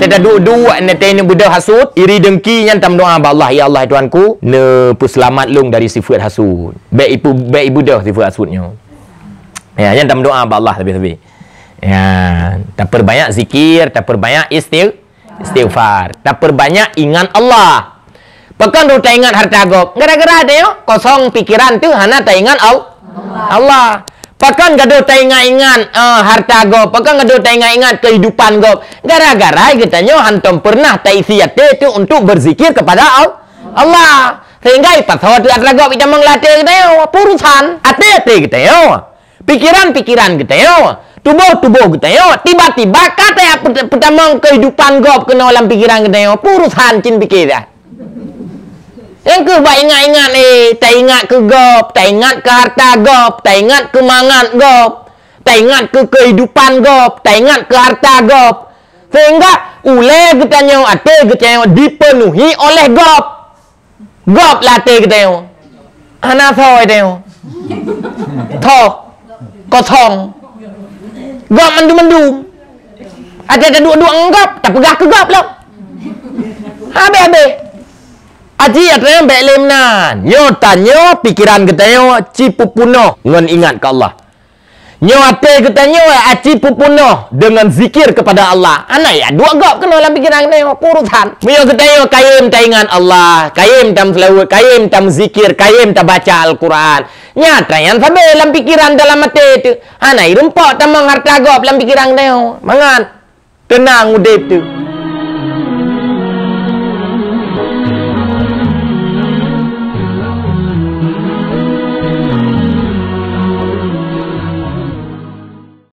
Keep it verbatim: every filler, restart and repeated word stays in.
Taduek-duek, na teuingat beudôh hasut, iri dengki, nyan tameudoa bak Allah, "Ya Allah, Tuhanku, neupeuseulamat lôn dari sifeuet hasut." Bék ipu-, bék ibeudôh sifeuet hasut nyoe. Ya, nyan tameudoa bak Allah sabe-sabe. Ya, tapeurbanyak zikir, tapeurbanyak istigh-, istighfar, tapeurbanyak ingat Allah. Pakon taingat hareuta gob? Gara-gara tanyoe kosong pikeran teuh, hana taingat Al-, Allah. Pakon gadôh taingat-ingat, eh, hareuta gob? Pakon gadôh taingat-ingat keuhidupan gob? Gara-gara geutanyoe hantom peureunah taisi até teuh untuk beuzikir keupada Al-, Allah. Sehingga ipasoe teuh atra gob itamong lam até geutanyoe, peurusan até-até geutanyoe. Pikeran-pikeran geutanyoe, tuboh-tuboh geutanyoe, tiba-tiba ka teupeut-, peutamong keuhidupan gob keunoe lam pikeran geutanyoe, peurusan cit pike dah. Nyang keuh bak ingat-ingat, eh, taingat keu gob, taingat keu hareuta gob, taingat keu mangat gob, taingat keu keuhidupan gob, taingat keu hareuta gob. Sehingga ulée geutanyoe, até geutanyoe dipeunuhi oleh gob. Gob lam até geutanyoe. Hana soe tanyoe. Tho. Kosong. Gob mandum-mandum. Até taduek-duek ngon gob, tapeugah keu gob lom. Habéh-habéh. Aji atra bék lé meunan. Nyoe tanyoe pikeran geutanyoe ci peupunoh ngon ingat keu Allah. Nyoe até geutanyoe aci peupunoh deungon zikir keupada Allah. Hana ya duek gob keunoe lam pikeran geutanyoe, peurusan. Meunyoe geutanyoe kayém taingat Allah, kayém tameuseulaweuet, kayém tameuzikir, kayém tabaca Al-Quran. Nyata nyan sabe lam pikeran dalam até teuh. Hana irumpok tamong hareuta gob lam pikeran geutanyoe. Mangat. Teunang udeb teuh.